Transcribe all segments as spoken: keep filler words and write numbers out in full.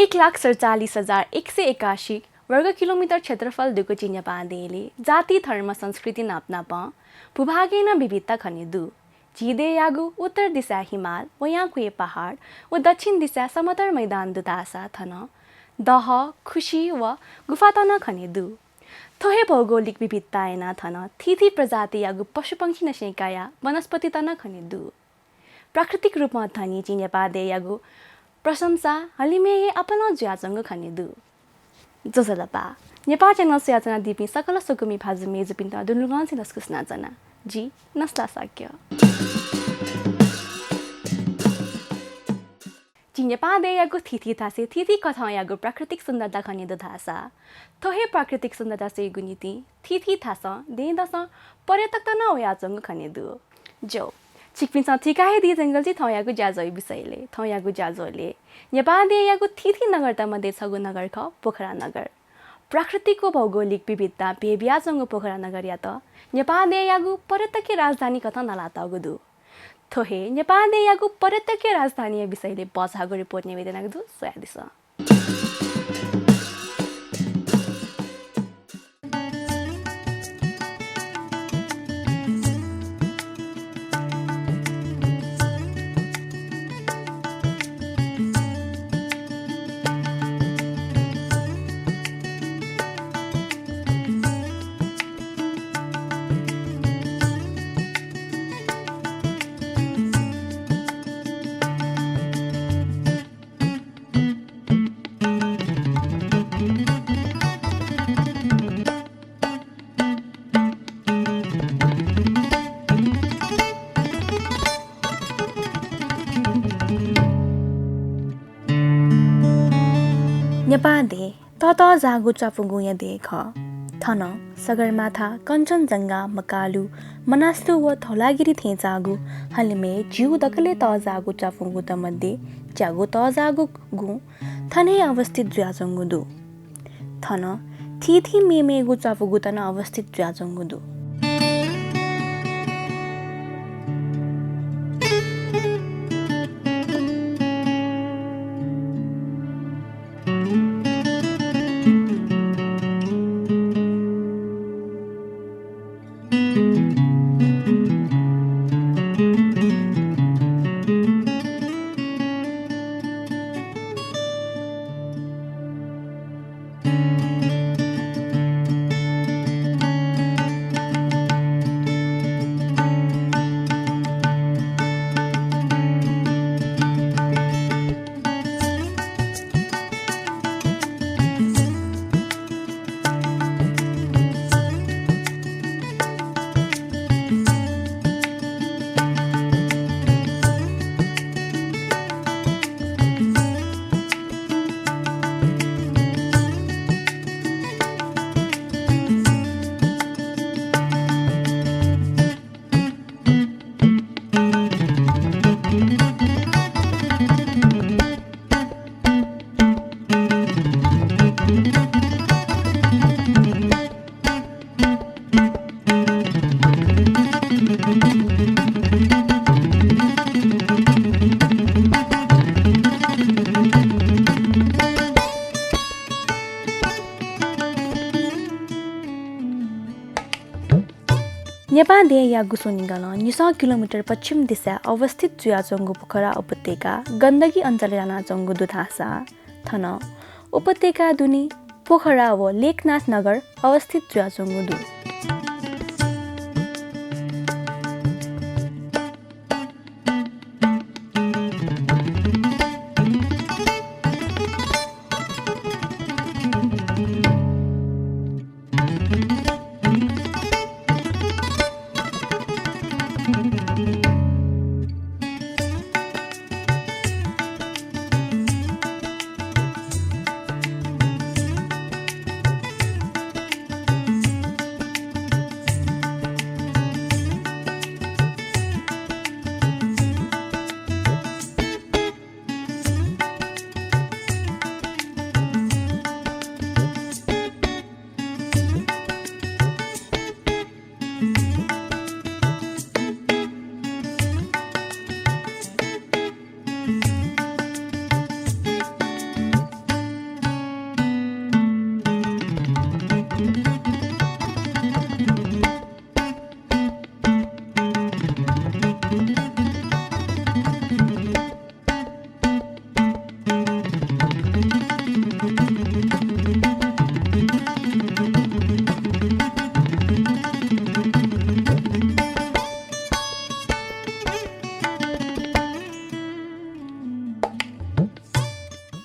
एक लाख सतचालिस हजार एक सय एकासी वर्ग किलोमिटर क्षेत्रफल दुगु झी नेपाः देय्‌ले जाति, धर्म, संस्कृति नापनापं भूभागय् नं विविधता खने दु। झी देय्‌यागु उत्तर दिसाय् हिमाल व याँकुये पहाड व दक्षिण दिसाय् समतल मैदान दु धाःसा थन दह, खुसि व गुफात नं खने दु। थ्व हे भौगोलिक विविधतां यानाः थन थीथी प्रजातियागु पशुपंक्षीनिसें कयाः वनस्पतित नं खने दु। प्राकृतिक रूपं धनी झी नेपाः देय्‌यागु प्रशंसा हलिमय् हे आपालं जुयाच्वंगु खने दु। ज्वजलपा, नेपाः च्यानल स्वयाच्वनादीपिं सकल स्वकुमि भाजु मय्‌जुपिन्त दुनुगलंनिसें लसकुस यानाच्वना। जि नसला शाक्य। झी नेपाः देय्‌यागु थीथी थासय् थीथी कथंयागु प्राकृतिक सुन्दरता खने दु धाःसा थ्व हे प्राकृतिक सुन्दरता स्वयेगु निंतिं थीथी थासं दँय्‌दसं पर्यटकत नं वयाच्वंगु खने दु। ज्यू, छिकपिन्सं थुइका हे दीधुंकल झी थौंयागु ज्याझ्वःया विषयलय्। थौंयागु ज्याझ्वलय् नेपाः देय्‌यागु थीथी नगरत मध्ये छगू नगर खः पोखरा नगर। प्राकृतिक व भौगोलिक विविधतां भय् बियाच्वंगु पोखरा नगरयात नेपाः देय्‌यागु पर्यटकीय राजधानी कथं नालातःगु दु। थ्व हे नेपाः देय्‌यागु पर्यटकीय राजधानीया विषयलय् बचाःगु रिपोर्ट न्ह्यब्वयादीगु दु, स्वयादिसँ। नेपाः देय् ततःजाःगु च्वापुगुँया देय् खः। थन सगरमाथा, कञ्चनजंघा, मकालु, मनास्लु व धौलागिरी थेंज्याःगु हलिमय् ज्यू दकलय् तःजाःगु च्वापुगुँत मध्ये च्यागू तःजाःगु गुँ थन हे अवस्थित जुयाच्वंगु दु। थन थीथी मेमेगु च्वापुगुँत नं अवस्थित जुयाच्वंगु दु। नेपाः देय्‌या गुसुं निगलं निसः किलोमिटर पश्चिम दिसाय् अवस्थित जुयाच्वंगु पोखरा उपत्यका गण्डकी अञ्चलय् लानाच्वंगु दु धाःसा थन उपत्यका दुने पोखरा व लेखनाथ नगर अवस्थित जुयाच्वंगु दु।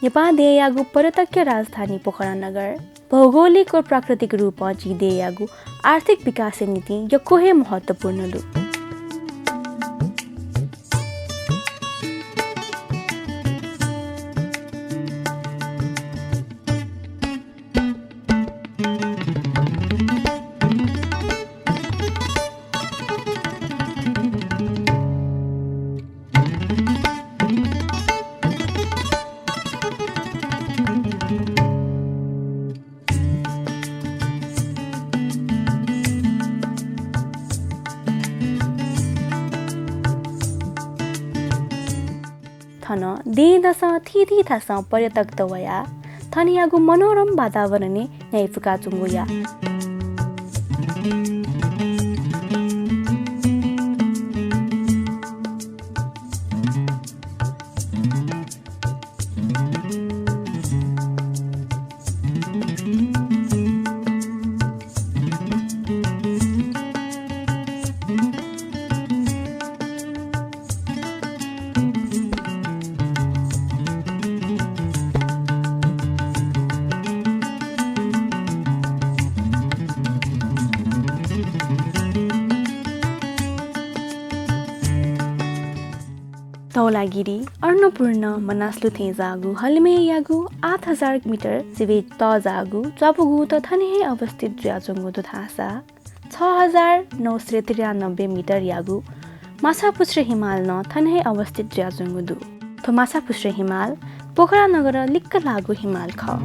नेपाः देय्‌यागु पर्यटकीय राजधानी पोखरा नगर भौगोलिक व प्राकृतिक रूपं झी देय्‌यागु आर्थिक विकासया निंतिं यक्व हे महत्त्वपूर्ण दु। थन दँय्‌दसं थीथी थासं पर्यटकत वयाः थनयागु मनोरम वातावरणय् न्ह्याइपुकाच्वंगु या। धौलागिरी, अन्नपूर्ण, मनासलु थें जाःगु हलिमय्‌यागु आठ हजार मिटर सिबें तःजाःगु च्वापुगुत थन हे अवस्थित जुयाच्वंगु दु धाःसा छ हजार नौ सय त्रियानब्बे मिटरयागु माछापुच्छ्रे हिमाल नं थन हे अवस्थित जुयाच्वंगु दु। थ्व माछापुच्छ्रे हिमाल पोखरा नगर लिक्क लाःगु हिमाल खः।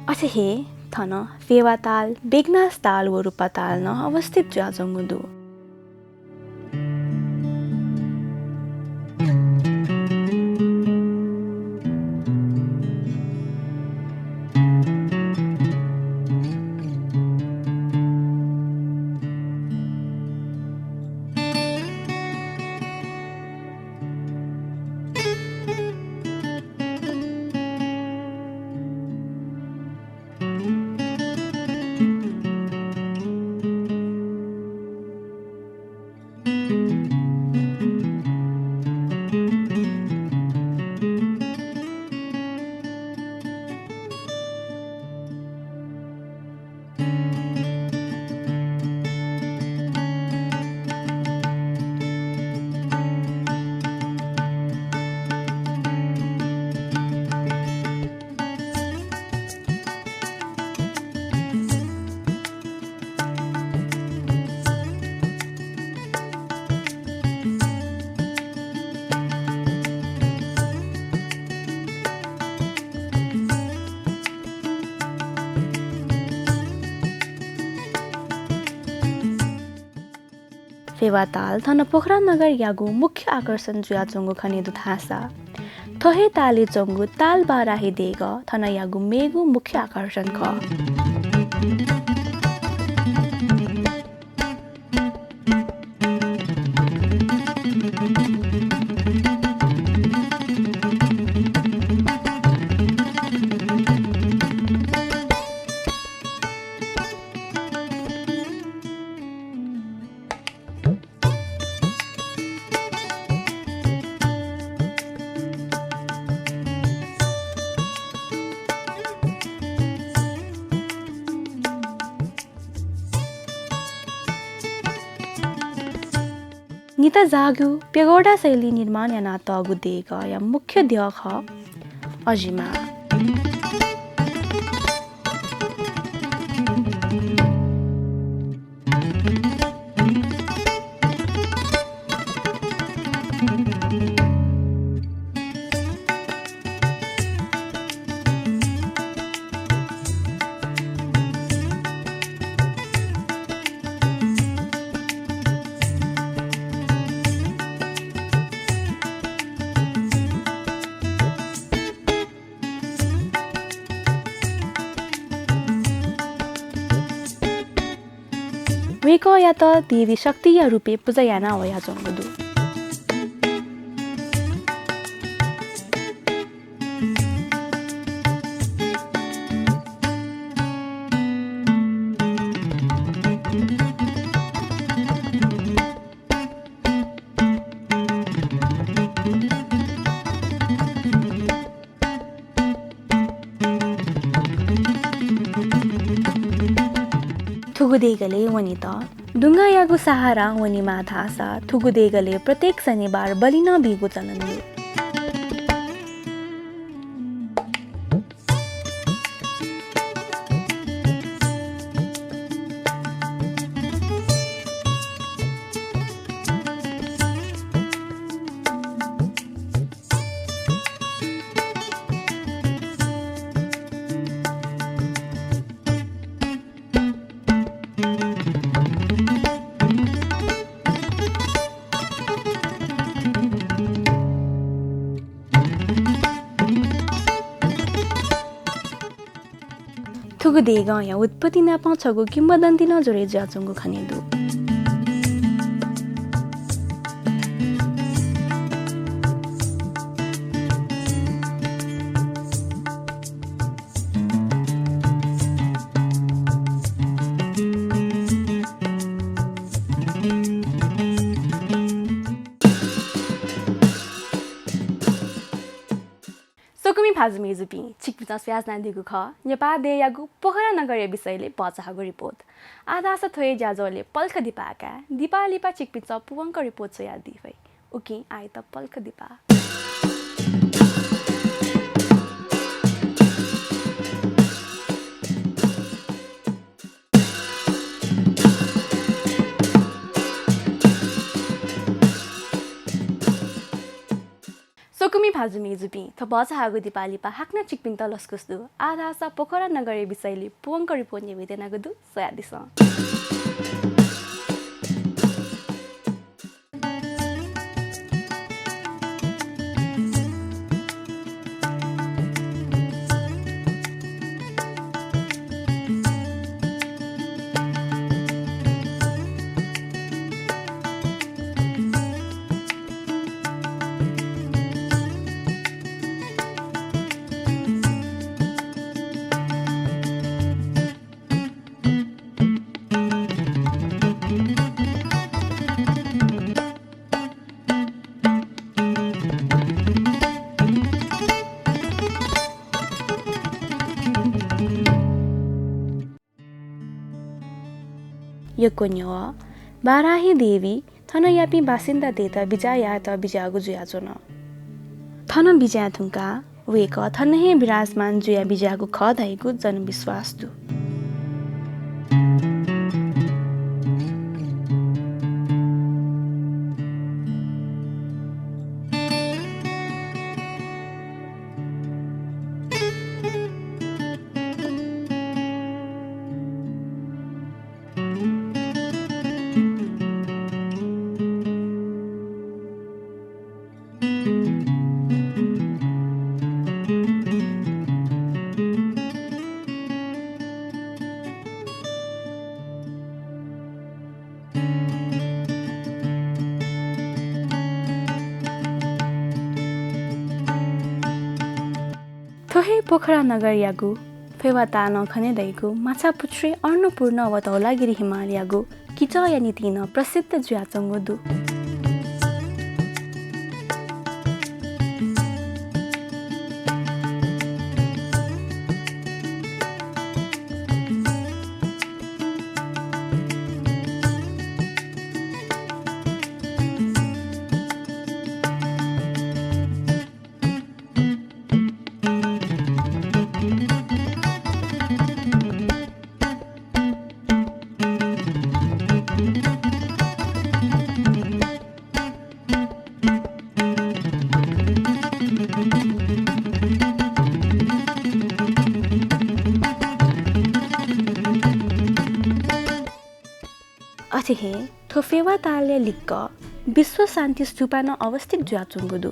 अथे हे थन फेवा ताल, बेगनास ताल व रुपा ताल नं अवस्थित जुयाच्वंगु दु। फेवा ताल थन पोखरा नगरयागु मुख्य आकर्षण जुयाच्वंगु खनेदु धाःसा थ्व हे तालय् च्वंगु ताल बाराही देगः थनयागु मेगु मुख्य आकर्षण खः। निता जाःगु प्यागोडा शैली निर्माण यानातःगु देगःया मुख्य द्यः खः अजिमा। वय्कःयात देवी शक्तिया रूपय् पुजा याना वयाच्वंगु दु। थुगु देगलय् वनेत दुंगायागु सहारा वनेमाः धाःसा थुगु देगलय् प्रत्येक शनिबार बलि नं बीगु चलन दु। थुगु देगःया उत्पत्ति नाप छगू किंवदन्ती नं जोडे जुयाच्वंगु खने दु। स्वकुमि भाजु मय्जुपिं, छिकपिन्सं स्वया ज्वनादीगु खः नेपाः देय्‌यागु पोखरा नगरया विषयले भचा हाःगु रिपोर्ट। आः धाःसा थ्व हे ज्याझ्वलय् पलख दिपाः काये, दिपाः लिपा छिकपिन्सं पूवंक रिपोर्ट स्वयादी फइ। उकिं आःयात पलख दिपाः। स्वकुमि भाजु मय्जुपिं, थ्व भचा हाःगु दिपाः लिपा हाकनं छिकपिन्त लसकुस दु। आः धाःसा पोखरा नगरया विषयले पूवंक रिपोर्ट न्ह्यब्वये त्यनागु दु, स्वयादिसँ। यक्व न्ह्यः बाराही देवी थनयापिं बासिन्दातय्त बिचाः यायेत बिज्याःगु जुयाच्वन। थन बिज्याये धुंकाः वय्कः थन हे विराजमान जुया बिज्याःगु खः धइगु जनविश्वास दु। थ्व हे पोखरा नगरयागु फेवा तालं खने दइगु माछापुच्छ्रे अन्नपूर्ण व धौलागिरी हिमालयागु किचःया निंतिं नं प्रसिद्ध जुयाच्वंगु दु। अथे हे थ्व फेवा तालया लिक्क विश्व शान्ति स्तूपा नं अवस्थित जुयाच्वंगु दु।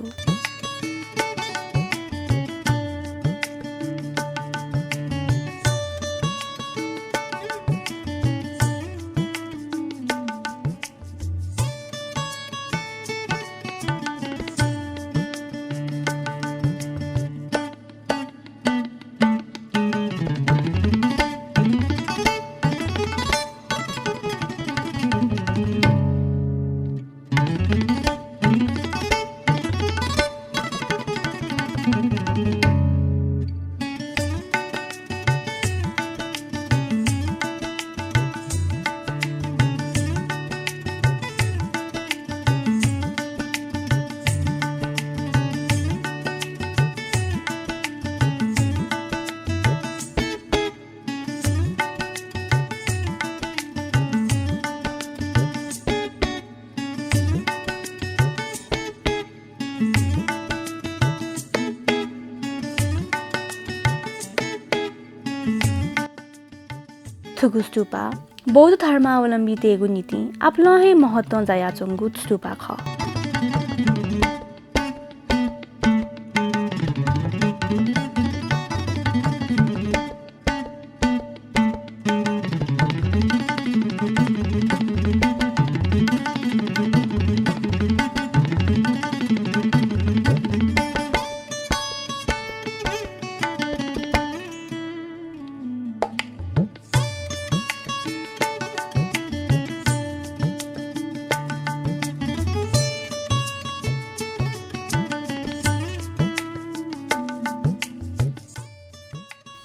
थुगु स्तूपा बौद्ध धर्मावलम्बीतय्गु निंतिं आपालं हे महत्वं जायाच्वंगु स्तूपा खः।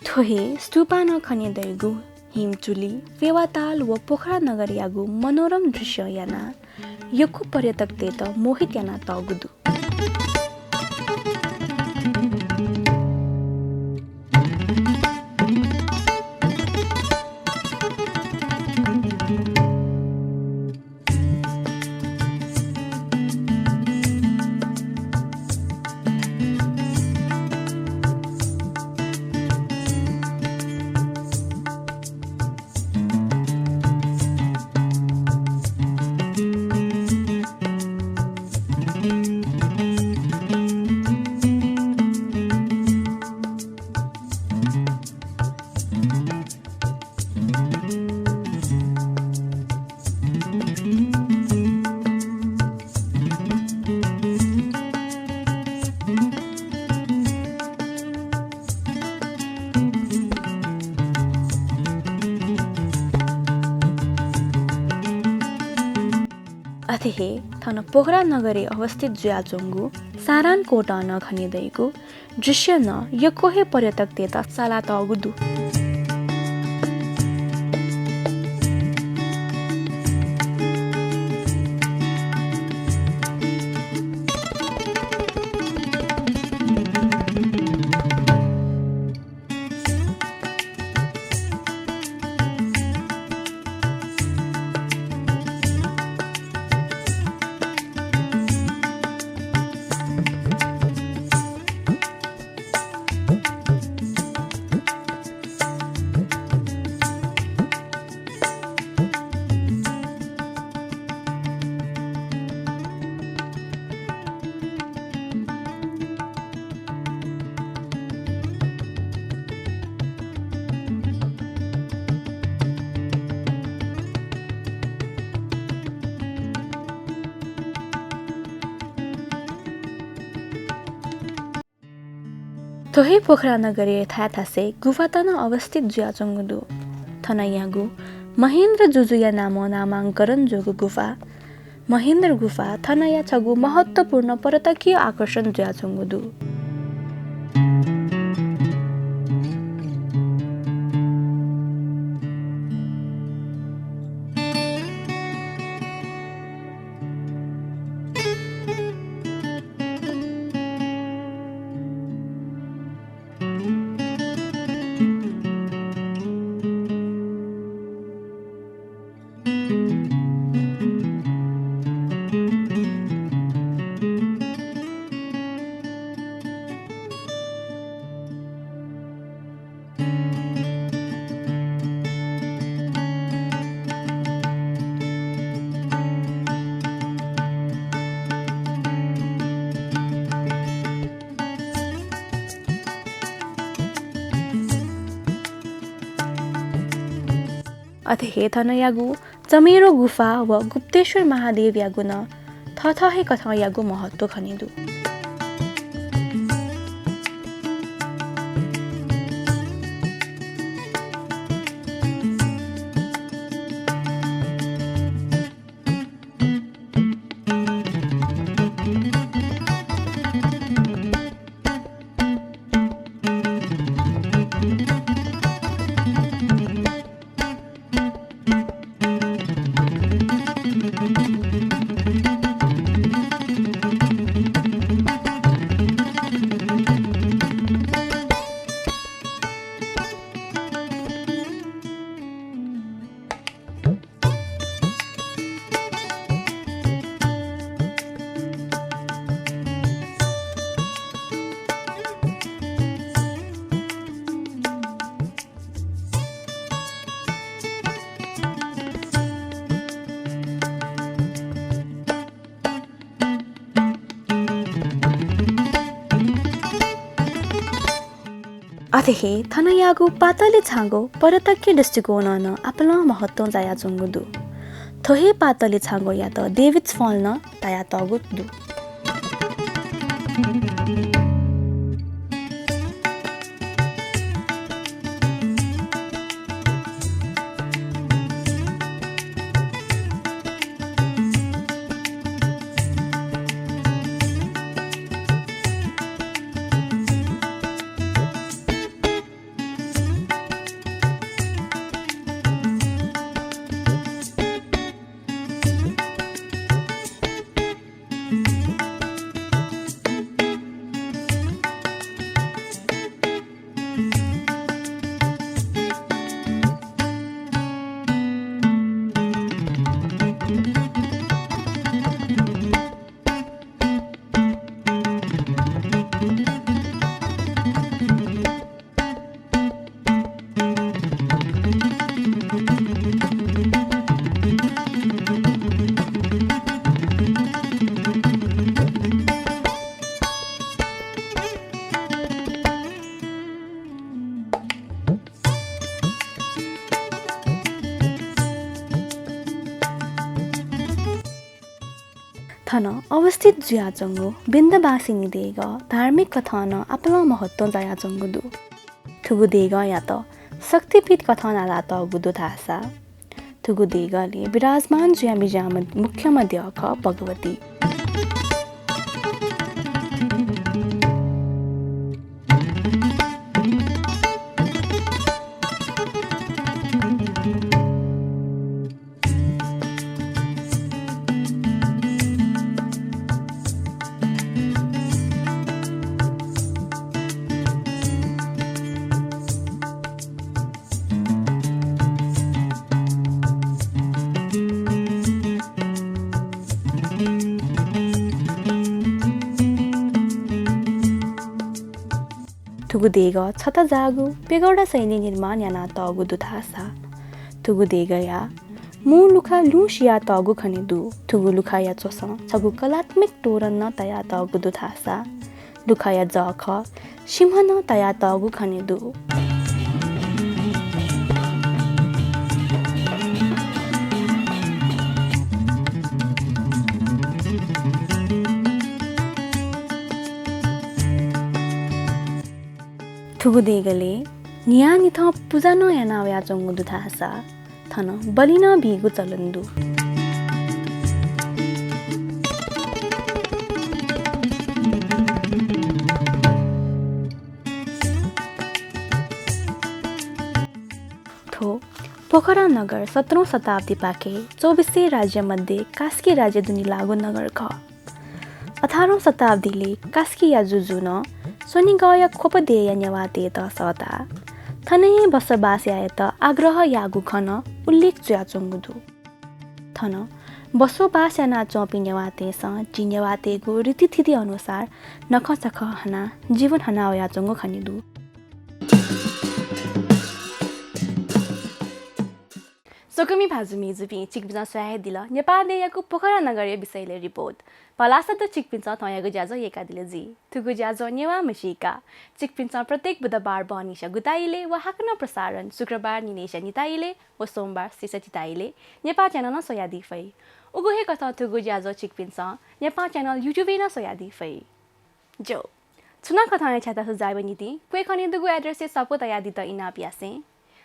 थ्व हे स्तूपां नं खने दइगु हिमचुली, फेवाताल व पोखरा नगरयागु मनोरम दृश्यं यानाः यक्व पर्यटकतय्त मोहित यानातःगु दु। अथे हे थन पोखरा नगरय् अवस्थित जुयाच्वंगु सारान कोटं नं खने दइगु दृश्यं नं यक्व हे पर्यटकतय्त सालातःगु दु। थ्व हे पोखरा नगरय् थाय् थासय् गुफात नं अवस्थित जुयाच्वंगु दु। थनयागु महेन्द्र जुजुया नामं नामांकरण जूगु गुफा महेन्द्र गुफा थनया छगू महत्त्वपूर्ण पर्यटकीय आकर्षण जुयाच्वंगु दु। अथे हे थनयागु चमेरो गुफा व गुप्तेश्वर महादेवयागु नं थःथः हे कथंयागु महत्व खने दु। अथे हे थनयागु पातले छाँगो पर्यटकीय दृष्टिकोणं नं आपालं महत्त्वं जायाच्वंगु दु। थ्व हे पातले छाँगोयात David's Fall नं धायातःगु दु। थन अवस्थित जुयाच्वंगु बिन्दवासिनी देगः धार्मिक कथं नं आपालं महत्त्वं जायाच्वंगु दु। थुगु देगःयात शक्तिपीठ कथं नं धाःतःगु दु धाःसा थुगु देगलय् विराजमान जुयाः बिज्याःम्ह मुख्यम्ह द्यः खः भगवती। थुगु देगः छता जाःगु प्यागोडा शैलीं निर्माण यानातःगु दु धाःसा थुगु देगःया मू लुखा लुँ सियातःगु खने दु। थुगु लुखाया च्वसं छगू कलात्मक तोरण नं तयातःगु दु धाःसा लुखाया जःखः सिंह नं तयातःगु खने दु। थुगु देगलय् न्हियान्हिथं पुजा नं याना वयाच्वंगु दु धाःसा थन बलि नं बीगु चलन दु। थ्व पोखरा नगर सत्रौं शताब्दीपाखे चौबिसै राज्य मध्ये कास्की राज्य दुने लाःगु नगर खः। अठारौं शताब्दीलय् कास्कीया जुजुं स्वनिगःया ख्वप देय्‌या नेवाःतय्‌त सःताः थन हे बसोबास यायेत आग्रह याःगु खँ नं उल्लेख जुयाच्वंगु दु। थन बसोबास यानाच्वंपिं नेवाःतय्‌सं झी नेवाःतय्‌गु रीतिथिति अनुसार नखःचखः हनाः जीवन हना वयाच्वंगु खने दु। स्वकुमि भाजु मय्‌जुपिं, छिकपिन्सं स्वया हे दिल नेपाः देय्‌यागु पोखरा नगरया विषयलय् रिपोर्ट। भलसा दु छिकपिन्सं थौंयागु ज्याझ्वः यय्‌कादिल जुइ। थुगु ज्याझ्वः नेवाः म्हसीका छिकपिन्सं प्रत्येक बुधबार बहनिसिया गुता इलय् व हाकनं प्रसारण शुक्रबार न्हिनय्‌सिया निता इलय् व सोमबार सिसा चिता इलय् नेपाः च्यानलं स्वयादी फइ। उगु हे कथं थुगु ज्याझ्वः छिकपिन्सं नेपाः च्यानल YouTube-य् नं स्वयादी फइ। ज्यू, छुं नं कथंया छ्याता सुझावया निंतिं क्वय् खनेदुगु address-य् स्वापू तयादीत इनाप यासें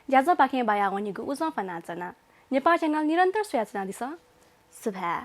ज्याझ्वःपाखें बाया वनेगु उजं फ्वनाच्वना। नेपाः च्यानल निरन्तर स्वयाच्वनादिसँ। सुभाय्।